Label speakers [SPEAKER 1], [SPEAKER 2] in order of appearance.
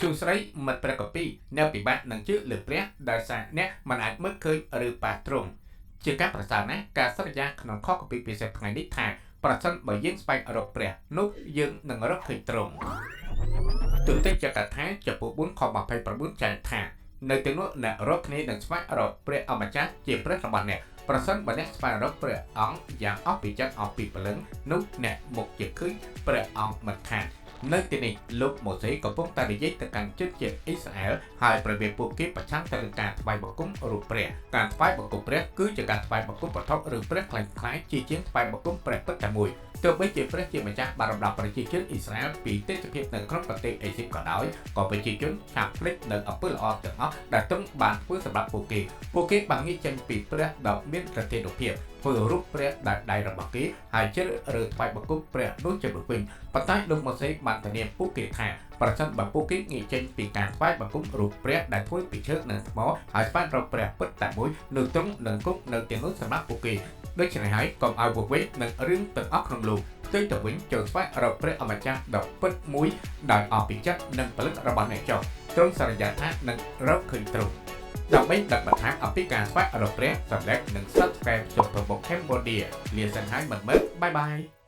[SPEAKER 1] ជួស្រីមិត្តព្រះកពីអ្នកពិបាកនឹងជឿលើព្រះដោយសារអ្នកមិនអាចមើលឃើញឬប៉ះទ្រង់ជាការប្រសើរណាស់ការសន្យាក្នុងខគម្ពីរពិសេសថ្ងៃនេះថាប្រសិនបើយើងស្វែងរកព្រះនោះយើងនឹងរកឃើញទ្រង់ទុតិយកថាចំពោះ4ខ29ចែងថានៅទីនោះអ្នករកគ្នានឹងស្វែងរកព្រះអម្ចាស់ជាព្រះរបស់អ្នកប្រសិនបើអ្នកស្វែងរកព្រះអង្គយ៉ាងអស់ពីចិត្តអស់ពីព្រលឹងនោះអ្នកមុខជាឃើញព្រះអង្គមិនខាននៅទីនេះលោកម៉ូសេកំពុងតែនិយាយទៅកាន់ជនជាតិអ៊ីស្រាអែលហើយប្រវាពួកគេប្រឆាំងទៅនឹងការថ្វាយបង្គំរូបព្រះការថ្វាយបង្គំព្រះគឺជាការថ្វាយបង្គំវត្ថុឬព្រះក្លែងៗជាជាងថ្វាយបង្គំព្រះពិតតែមួយទោះបីជាព្រះជាម្ចាស់បានរំដោះប្រជាជនអ៊ីស្រាអែលពីទេសភាពនៅក្នុងប្រទេសអេស៊ីបក៏ដោយក៏ប្រជាជនឆាប់ភ្លេចនៅអំពើល្អទាំងអស់ដែលទ្រង់បានធ្វើសម្រាប់ពួកគេពួកគេបានងាកចេញពីព្រះដ៏មានប្រសិទ្ធភាពធ្វើរូបព្រះដោយដៃរបស់គេហើយជ្រើសរើសថ្វាយបង្គំព្រះនោះជំនួសវិញប៉ុន្តែលោកម៉ូសេបានធានាពួកគេថាប្រសិនបើពួកគេងាកចេញពីការថ្វាយបង្គំរូបព្រះដែលធ្វើពីឈើនិងថ្មហើយស្វែងរកព្រះពិតតែមួយនោះទ្រង់នឹងគង់នៅទីនោះសម្រាប់ពួកគេដូច្នេះហើយកុំឲ្យវង្វេងនឹងរឿងទាំងអស់ក្នុងលោកផ្ទុយទៅវិញចូលស្វែងរកព្រះអម្ចាស់ដ៏ពិតមួយដោយអស់ពីចិត្តនិងផលិតរបស់អ្នកចុះទ្រង់សន្យាថានឹងរកឃើញទ្រង់ដើម្បីដឹងបន្ថែមអំពីការស្វែងរកព្រះសម្លេចនិង Subscribe ជុំប្របុក Cambodia លាសិនហើយមិនមើល bye bye.